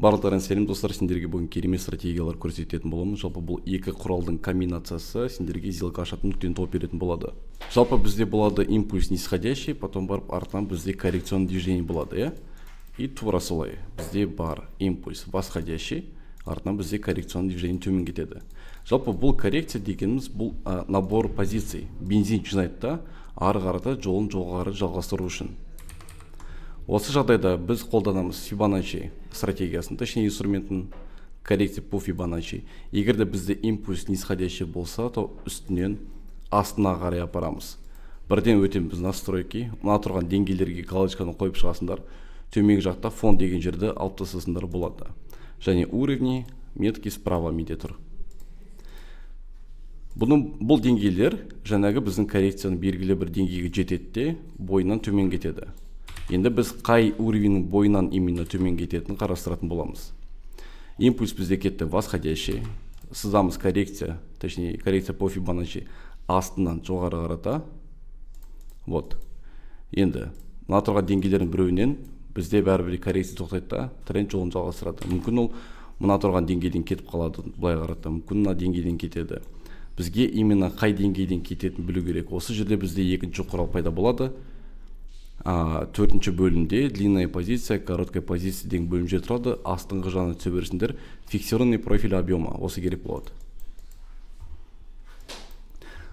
Барлықтарыңа сәлем, достар! Сендерге бүгін керемет стратегиялар көрсететін боламын. Жалпы, бұл екі құралдың комбинациясы сендерге сделка ашатын нүктені тауып беретін болады. Жалпы, бізде болады импульс нисходящий, потом барып артынан бізде коррекционный движение болады, иә. И тура солай бізде бар импульс восходящий, артынан бізде коррекционный движение төмен кетеді. Жалпы, бұл коррекция дегеніміз бұл набор позиций, бензин жинайды да, ары қарата жолын жоғары жалғастыру үшін. Осы жағдайда біз қолданамыз Фибоначчи стратегиясын, точнее, инструментін коррекция по Фибоначчи. Егер де бізде импульс нисходящий болса, то үстінен астына қарай апарамыз. Бірден өтеміз настройки. Мына тұрған деңгейлерге галочканы қойып шығасыңдар. Төменгі жақта фон деген жерді алып тастасаңдар болады және уровни, метки справа менде тұр. Бұның, бұл деңгейлер жаңағы біздің коррекцияның белгілі бір деңгейге жетеді де, бойынан төмен кетеді. Енді біз қай уровеньнің бойынан именно төмен кететінін қарастыратын боламыз. Импульс бізде кетті восходящий. Сызамыз коррекция, точнее, коррекция по Фибоначчи астынан жоғары қарата. Вот, енді мына тұрған деңгейлердің біреуінен бізде бәрібір коррекция тоқтайды да, тренд жолын жалғастырады. Мүмкін, ол мына тұрған деңгейден кетіп қалады былай қарата, мүмкін, мына деңгейден кетеді. Бізге именно қай деңгейден кететінін білу керек. Осы жерде бізде екінші құрал пайда болады. Төртінші бөлімде длинная позиция, короткая позиция деген бөлімше тұрады. Астыңғы жағына түсе берсіңдер, фиксированный профиль объема, осы керек болады.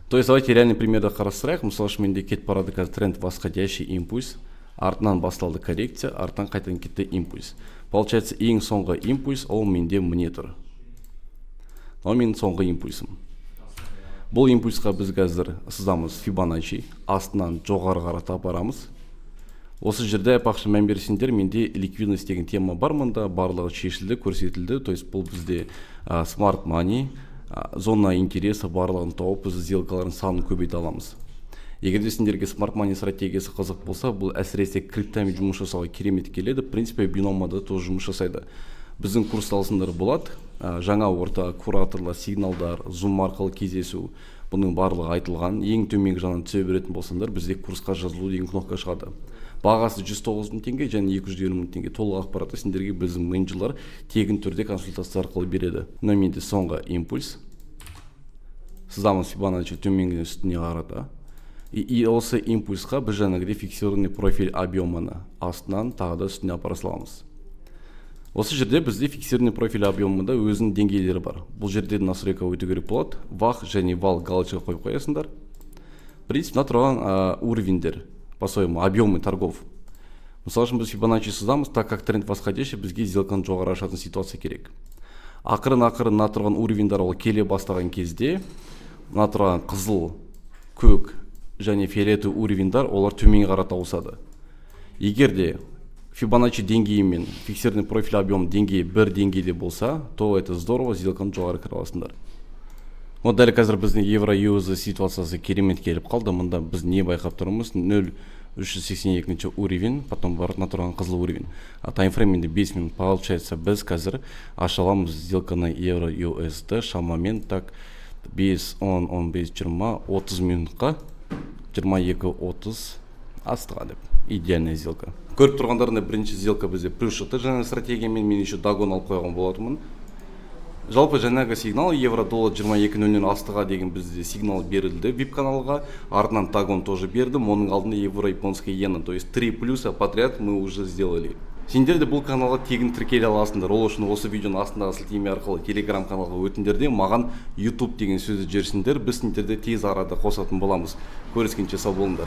То есть давайте реальный примерді қарастырайық. Мысалы үшін, менде кетіп барады қазір тренд восходящий импульс, артынан басталды коррекция, артынан қайтадан кетті импульс. Получается, ең соңғы импульс ол менде міне тұр. Мынау менің соңғы импульсім. Бұл импульсқа біз қазір сызамыз Фибоначчи, астынан жоғары қарата апарамыз. Осы жерде, айтпақшы, мән берсеңдер, менде ликвидность деген тема бар. Мында барлығы шешілді, көрсетілді. То есть бұл бізде smart money, зона интереса, барлығын тауып, біз сделкалардың санын көбейте аламыз. Егер де сендерге smart money стратегиясы қызық болса, бұл әсіресе криптомен жұмыс жасауға керемет келеді. В принципе, биномада тоже жұмыс жасайды. Біздің курсты алсаңдар болады. Жаңа орта, кураторлар, сигналдар, зум арқылы кездесу, бұның барлығы айтылған. Ең төменгі жағынан түсе беретін болсаңдар, бізде курсқа жазылу деген кнопка шығады. Бағасы 109 мың теңге және 250 мың теңге. Толық ақпаратты сендерге біздің менеджерлар тегін түрде консультация арқылы береді. Мына менде соңғы импульс. Сызамыз Фибоначчи төменгіден үстіне қарата. И осы импульсқа біз жаңағыдай фиксированный профиль объеманы астынан тағы да үстіне апара саламыз. Осы жерде бізде фиксированный профиль объемында өзінің деңгейлері бар. Бұл жерде настройка өту керек болады. Вах және вал галочка қойып қоясыңдар. В принципе, мына тұрған уровеньдер по-своему объемы торгов. Мысалы үшін, біз Фибоначчи сызамыз. Так как тренд восходящий, бізге сделканы жоғары ашатын ситуация керек. Ақырын ақырын мына тұрған уровеньдер ол келе бастаған кезде, мына тұрған қызыл, көк және фиолетовый уровеньдар, олар төменге қарата ауысады. Егер де Фибоначчи деңгейі мен фиксированный профиль объем деңгейі бір деңгейде болса, то это здорово, сделканы жоғары кіре аласыңдар. Вот дәл қазір біздің евро USD ситуациясы керемет келіп қалды. Мында біз не байқап тұрмыз? 0,382 уровень, потом барып мына тұрған қызыл уровень. А таймфрейм менде 5 минут. Получается, біз қазір аша аламыз сделканы евро USD шамамен, так, 5, 10, 15, 20, 30 минутқа 22.30 астыға деп. Идеальная сделка. Көріп тұрғандарыңдай, бірінші сделка бізде плюс шықты жаңа стратегиямен. Мен еще догон алып қойған болатынмын. Жалпы, жаңағы сигнал евро доллар 22.00 астыға деген бізде сигнал берілді вип каналға. Артынан догон тоже бердім. Оның алдында евро японская иена. То есть три плюса подряд мы уже сделали. Сендер де бұл каналға тегін тіркеле аласыңдар. Ол үшін осы видеоның астындағы сілтеме арқылы телеграм каналға өтіңдер де, маған «Ютуб» деген сөзді жіберсеңдер, біз сендерді тез арада қосатын боламыз. Көріскенше, сау болыңдар!